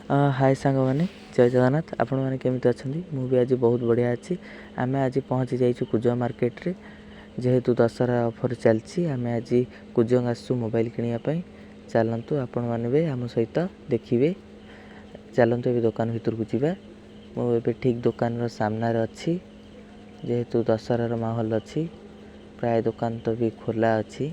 ହାଏ ସାଙ୍ଗମାନେ, ଜୟ ଜଗନ୍ନାଥ। ଆପଣମାନେ କେମିତି ଅଛନ୍ତି? ମୁଁ ବି ଆଜି ବହୁତ ବଢ଼ିଆ ଅଛି। ଆମେ ଆଜି ପହଞ୍ଚି ଯାଇଛୁ କୁଜଙ୍ଗ ମାର୍କେଟରେ। ଯେହେତୁ ଦଶହରା ଅଫର୍ ଚାଲିଛି, ଆମେ ଆଜି କୁଜଙ୍ଗ ଆସିଛୁ ମୋବାଇଲ କିଣିବା ପାଇଁ। ଚାଲନ୍ତୁ, ଆପଣମାନେ ବି ଆମ ସହିତ ଦେଖିବେ। ଚାଲନ୍ତୁ, ଏବେ ଦୋକାନ ଭିତରକୁ ଯିବା। ମୁଁ ଏବେ ଠିକ୍ ଦୋକାନର ସାମ୍ନାରେ ଅଛି। ଯେହେତୁ ଦଶହରାର ମାହୋଲ ଅଛି, ପ୍ରାୟ ଦୋକାନ ତ ବି ଖୋଲା ଅଛି।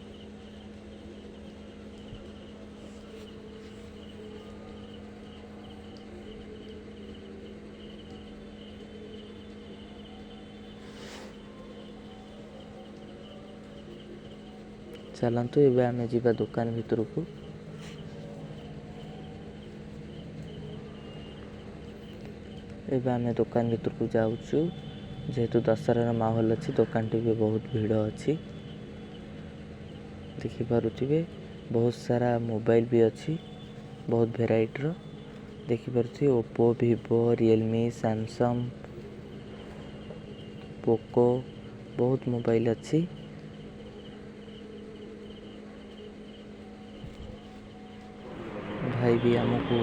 ଚାଲନ୍ତୁ, ଏବେ ଆମେ ଯିବା ଦୋକାନ ଭିତରକୁ। ଏବେ ଆମେ ଦୋକାନ ଭିତରକୁ ଯାଉଛୁ। ଯେହେତୁ ଦଶହରାର ମାହୋଲ ଅଛି, ଦୋକାନଟି ବି ବହୁତ ଭିଡ଼ ଅଛି। ଦେଖିପାରୁଥିବେ, ବହୁତ ସାରା ମୋବାଇଲ ବି ଅଛି, ବହୁତ ଭେରାଇଟିର। ଦେଖିପାରୁଥିବେ, Oppo, Vivo, Realme, Samsung, Poco, ବହୁତ ମୋବାଇଲ ଅଛି। ଭାଇ ବି ଆମକୁ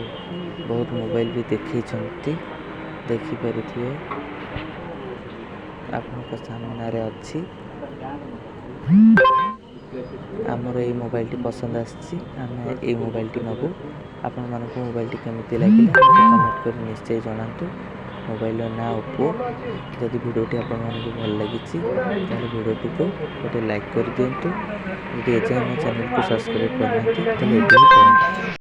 ବହୁତ ମୋବାଇଲ ବି ଦେଖେଇଛନ୍ତି। ଦେଖିପାରୁଥିବେ, ଆପଣଙ୍କ ସାମ୍ନାରେ ଅଛି। ଆମର ଏଇ ମୋବାଇଲଟି ପସନ୍ଦ ଆସିଛି, ଆମେ ଏଇ ମୋବାଇଲଟି ନେବୁ। ଆପଣମାନଙ୍କୁ ମୋବାଇଲଟି କେମିତି ଲାଗିଲା, ମୋତେ କମେଣ୍ଟ କରି ନିଶ୍ଚୟ ଜଣାନ୍ତୁ। ମୋବାଇଲର ନାଁ ଓପୋ। ଯଦି ଭିଡ଼ିଓଟି ଆପଣମାନଙ୍କୁ ଭଲ ଲାଗିଛି, ତାହେଲେ ଭିଡ଼ିଓଟିକୁ ଗୋଟେ ଲାଇକ୍ କରିଦିଅନ୍ତୁ। ଯଦି ଏଯାଏଁ ମୋ ଚ୍ୟାନେଲକୁ ସବସ୍କ୍ରାଇବ୍ କରିନାହାନ୍ତି, ତାହେଲେ ଏବେ ହିଁ କରନ୍ତୁ।